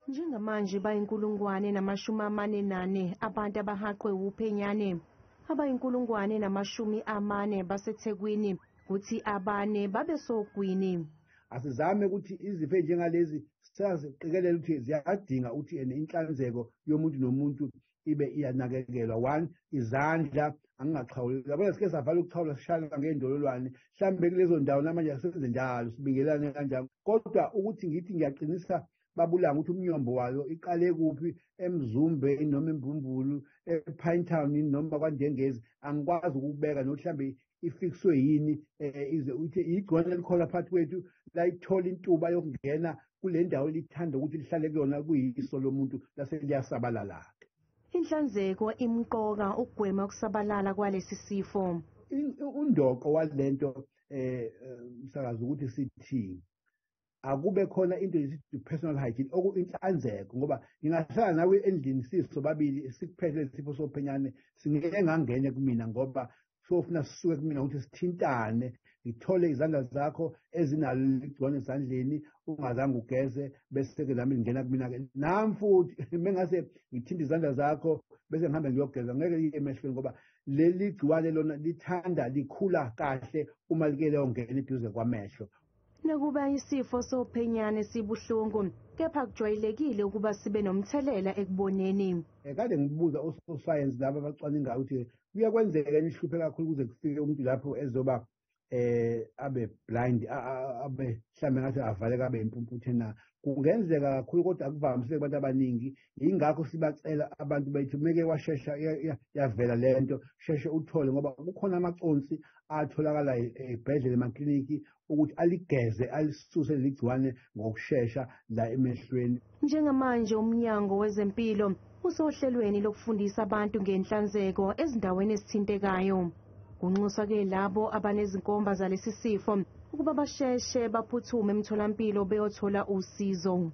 Njengamanje bayi-1044 abantu abahaqwe uphenyane. Abayi-1040 baseThekwini, kuthi 4 babesogwini. Asizame ukuthi izifo njengalezi siyaziqikelela ukuthi ziyadinga ukuthi inhlanzeko yomuntu nomuntu ibe iyanakekelwa. One, izandla angingaxhawuli. Yabona sike savala ukuxhawula sishayela ngendololwane, mhlambe kulezo ndawo namanje asenze njalo, sibingelane kanjalo. Kodwa ukuthi ngithi ngiyaqinisa babulanga ukuthi umnyombo wayo iqale kuphi, eMzumbe noma eMbumbulu, ePinetown noma kwaNdengezi, angikwazi ukubeka nokuthi mhlambe ifikswe yini, ize uthi igciwane elikhona phakathi kwethu layithola intuba yokungena kule ndawo elithanda ukuthi lihlale kuyona, kuyiso lomuntu lase liyasabalala. Inhlanzeko imqoka ukugwema ukusabalala kwalesi sifo. Undoqo walento umsakazi ukuthi sithi akube khona into yesithi personal hygiene, okuyinhlanzeko, ngoba ngingahlala nawe endlini sisobabili sikuphethe lesifo sophenyane, singeke ngangene kumina ngoba sofuna sisuke kumina ukuthi sithintane, ngithole izandla zakho ezinalo igciwane ezandleni ungazange ugeze, bese-ke nami ngingena kumina-ke nami futhi mengase ngithinte izandla zakho bese ngihambe ngiyogeza, ngeke liye emehlweni ngoba leli gciwane lona lithanda likhula kahle uma like liyongena eduze kwamehlo. Nakuba isifo sophenyane sibuhlungu, kepha kujwayelekile ukuba sibe nomthelela ekuboneni. Kade ngibuza ososayensi laba abacwaningayo ukuthi kuyakwenzeka nihluphe kakhulu kuze kufike umuntu lapho ezoba abe blind, abe mhlambe ngathi avaleka abe impumputhe na. Kungenzeka kakhulu kodwa akuvamisile kubantu abaningi. Yingakho sibacela abantu bethu meke washesha yavela lento, sheshe uthole, ngoba kukhona amaconsi atholakala ezibhedlela emakliniki ukuthi aligeze alisuse leli gciwane ngokushesha la emehlweni. Njengamanje umnyango wezempilo usohlelweni lokufundisa abantu ngenhlanzeko ezindaweni ezithintekayo. Kunxuswa-ke labo abanezinkomba zalesi sifo ukuba basheshe baphuthume emtholampilo beyothola usizo.